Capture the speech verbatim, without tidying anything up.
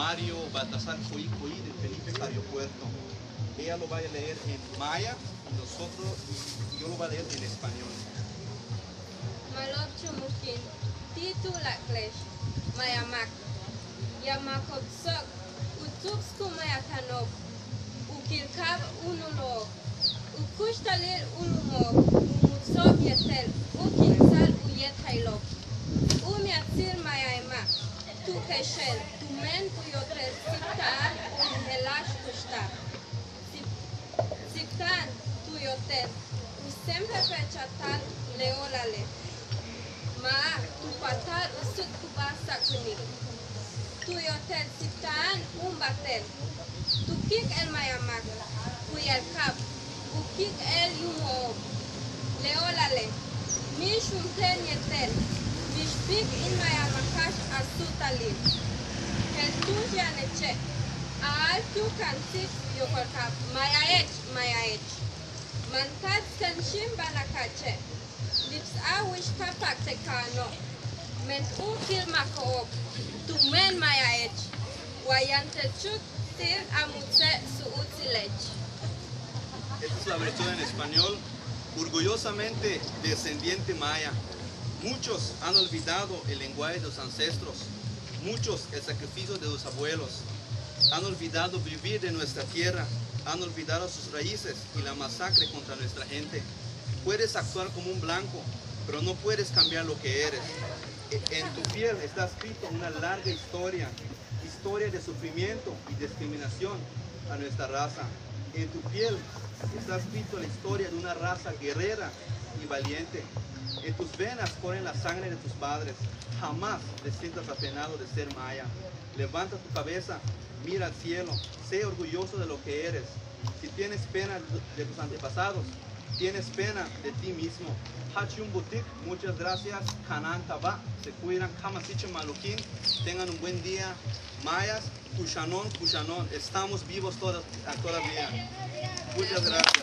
Mario Baltasar Coí Coí de Felipe Carriopuerto. Ella lo va a leer en maya y nosotros, y yo lo voy a leer en español. Malob chumukin ti' tu láak'le'ex, maya máak. Ya'ab máako'ob ts'o'ok u ts'u'ubsik u mayakano'ob, u ki'ilka'ab u nulo'ob, u kuxtalil u lu'umo'ob, u muso'ob yéetel u ki'imsa'al u yéetjailo'ob. U miatsil maya e ma' tu kexel tumen tu yóotel si'ipta'an u je'elax kuxtal. Si'ipta'an tu yóotel u séemlejp'éel ch'a'atal le óolale'. Ma'e tu p'áatal u su'ukubáaj sáak winik. Tu yóotel si'ipta'an u baatel tu kíik'el maya máak, ku ya'alka'ab u kíik'el yuumo'ob. Le óolale' mix juntéen yéetel mix bíik in maya máakax a su'utalil. Je'el tu'ux yaneche' a áal tu ka'ansik u yokolka'ab, maya'ech, maya'ech. Mantats' ken xíimbal a ka'ache'. Lipsaj wix ka pa'ak te' ka'ano', men u kil máako'ob tumen maya'ech. Wa yaan techuk ti'il a muts'e' su'utsile'ech. Esta es la versión en español. Orgullosamente descendiente maya. Muchos han olvidado el lenguaje de los ancestros. Muchos el sacrificio de los abuelos. Han olvidado vivir de nuestra tierra. Han olvidado sus raíces y la masacre contra nuestra gente. Puedes actuar como un blanco, pero no puedes cambiar lo que eres. E-, en tu piel está escrito una larga historia, historia de sufrimiento y discriminación a nuestra raza. En tu piel está escrito la historia de una raza guerrera y valiente. En tus venas corren la sangre de tus padres. Jamás te sientas apenado de ser maya. Levanta tu cabeza, mira al cielo, sé orgulloso de lo que eres. Si tienes pena de tus antepasados, tienes pena de ti mismo. Jach yúumbutik, muchas gracias. Kanáantaba', se cuidan, ka ma' siche' malukin. Tengan un buen día, mayas. Kuxano'on, kuxano'on, estamos vivos todas, todavía. Muchas gracias.